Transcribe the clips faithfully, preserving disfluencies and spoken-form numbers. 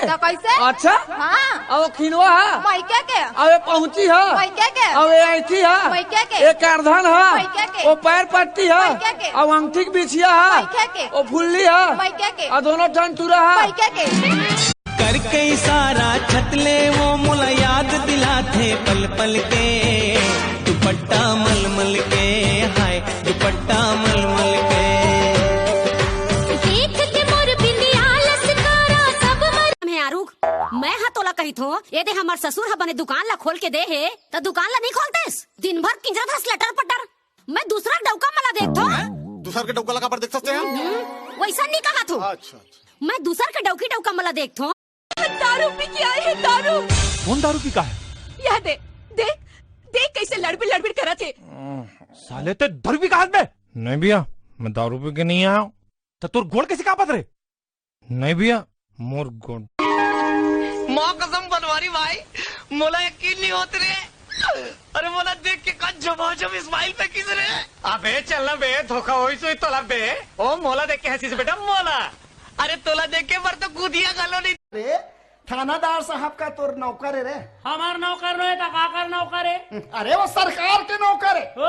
तो कैसे? अच्छा? हाँ। अब वो खिनवा है? मइके के। अब ये पहुँची है? मइके के। अब ये ऐठी है? मइके के। ये करधन है? मइके के। वो पैर पट्टी है? मइके के। अब अंगठी के बिछिया है? मइके के। वो फुल्ली है? मइके के। और दोनों टंटूरा है? मइके के। करके इशारा छतले वो मोला याद दिलाथे पल पल के, दुपट्टा मलमल के, हाय दुपट्टा मलमल के। देख के मोर बिंदिया लसकारा सब मर। हे आरुग, मैं हा तोला कहिथो, ये दे हमर ससुर ह बने दुकान ला खोल के दे हे, त दुकान ला नहीं खोलतेस? दिन भर किंजरत हस लटर पटर। मैं दूसरा डौका मला देखथो। दूसर के डौका लगा पर देख सकते हैं। हम्म, वैसा नहीं कहा थो। अच्छा, अच्छा। मैं दूसर के डौकी डौका मला देखथो। दारू पी के आए हैं, दारू। कौन दारू पी का है? यह दे, दे, दे कैसे लड़बिड़ लड़बिड़ करत हे। साले ते दारू पी का हाथ में? नहीं भैया, मैं दारू पी के नहीं आया हूँ। तो तोर गोड़ कैसे कांपत रे? नहीं भैया, मोर गोड़। माँ कसम बनवारी भाई, मोला यकीन नहीं होत रे। अरे मोला देख के का झमाझम स्माइल पे किस रे। अबे चल ना बे, धोखा होई सोई तोला बे। ओ मोला देख के हंसी से बेटा मोला। अरे तोला देख के पर तो कूदिया गलो नहीं। अरे थानादार साहब का तोर नौकर है रे। हमार नौकर नो है तो काकर नौकर है? अरे वो सरकार के नौकर है। ओ,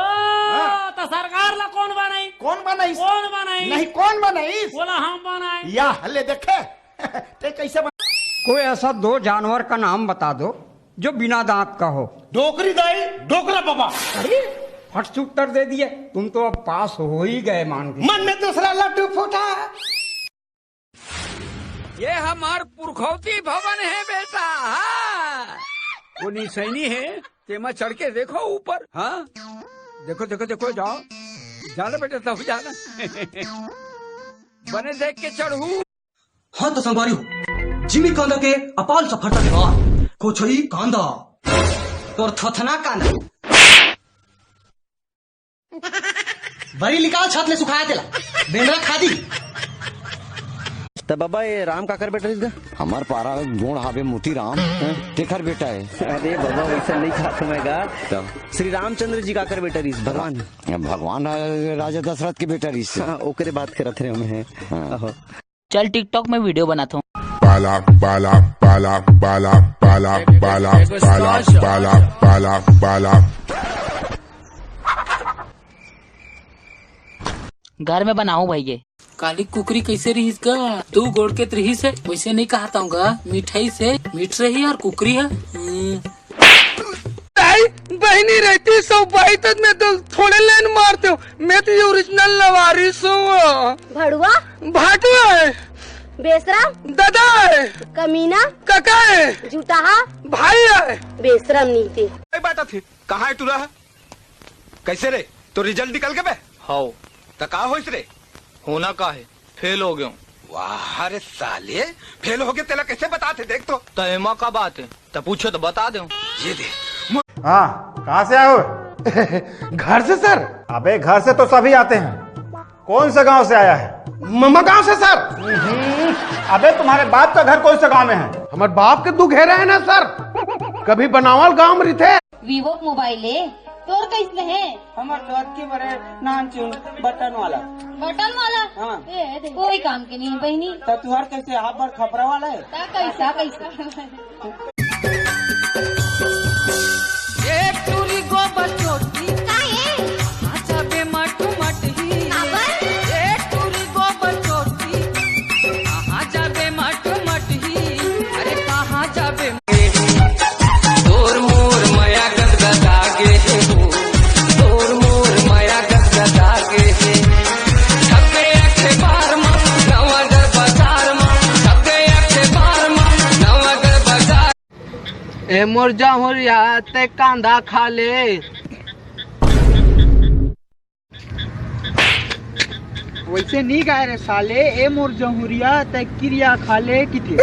हाँ। तो सरकार ला कौन बनाई? कौन बनाई? कौन बनाई? नहीं, कौन बनाई? बोला हम बनाए। या हल्ले देखे। ते कैसे बन- कोई ऐसा दो जानवर का नाम बता दो जो बिना दांत का हो। डोकरी दाई, डोकरा बाबा। अरे, फट से उत्तर दे दिए, तुम तो अब पास हो ही गए मान के। मन में दूसरा लड्डू फूटा। ये हमार पुरखौती भवन है बेटा। हाँ। वो निसैनी है, तेमा चढ़ के देखो ऊपर। हाँ, देखो, देखो, देखो, जाओ, जाना बेटा, तब जाना। बने देख के चढ़ू। हाँ तो संगवारी हो, जिमी कांदा के अपाल सफलता के बाद कोचई कांदा और थथना कांदा। बरी निकाल छत ले सुखाया तेला, बेंदरा खा दी। त बाबा, ये राम काकर बेटा रहिस गा? हमर पारा गोंड़ हावे मोती राम, हैं? तेखर बेटा है। अरे बाबा, वैसा नहीं कहा था मैं गा। तब? श्री रामचंद्र जी काकर बेटा रहिस, भगवान। भगवान रा-, राजा दशरथ के बेटा रहिस। हाँ, ओकरे बात करत रहे हम हैं। हाँ। आहो। चल TikTok में video बनाता हूँ। पाला, पाला, पाला, पाला, पाला, पाला, पाला, पाला, पाला। घर में बनाऊं भाई ये। काली कुकरी कैसे रहिस गा? दू गोड़ के त रहिस हे, वैसे नहीं कहता हूँ गा। मिठाई से मीठ रही और कुकरी है। हम्म। दाई, बहिनी रहती सौ बाई तक मैं तो थोड़े लेन मारते हूँ। मैं तो ये ओरिजिनल लवारिस हूँ। भड़ुआ? भाटुआ है। बेशरम? दादा है। कमीना? काका है। जुटाहा? भाई है। बेशरम नीति। ए बात थी, कहाँ है टूरा है? कैसे रे, तो रिजल्ट निकल के बे? हाओ। त का होइस रे? होना का है, फेल हो गयो। वाह रे साले, फेल हो गए तेला कैसे बताते, देख तो। त एमा का बात है, त पूछो तो बता दो। ये दे। हाँ, कहाँ से आए हो? घर से सर। अबे घर से तो सभी आते हैं, कौन से गांव से आया है? ममा गांव से सर। हम्म, अबे तुम्हारे बाप का घर कौन से गांव में है? हमारे बाप के दू घेरा है ना सर, कभी बनावल गांव में रिथे। Vivo के mobile ले, तोर कैसने हे? हमर तो अतके बड़े नानचुन बटन वाला। बटन वाला? हाँ। ए, दे। कोई काम के नहीं है, बहिनी। त तुहर कैसे हाफ बर खपरा वाला है? त कैसा, कैसा? एक टूरी गोबर चोटी। का ए? हाँ, जाबे मट मट ही। काबर? एक टूरी गोबर चोटी। हाँ, जाबे मट मट ही। अरे कहाँ जाबे? तोर मोर मया गदगदा गे हे हो, तोर मोर मया गदगदा गे हे। सबके अखे बार मा, नवागढ़ बाजार मा, सबके अखे बार मा, नवागढ़ बाजार। ए मोर जहुरिया ते कांदा खा ले। वैसे नी गाय रे साले, ए मोर जहुरिया, तै किरिया खा ले किथे।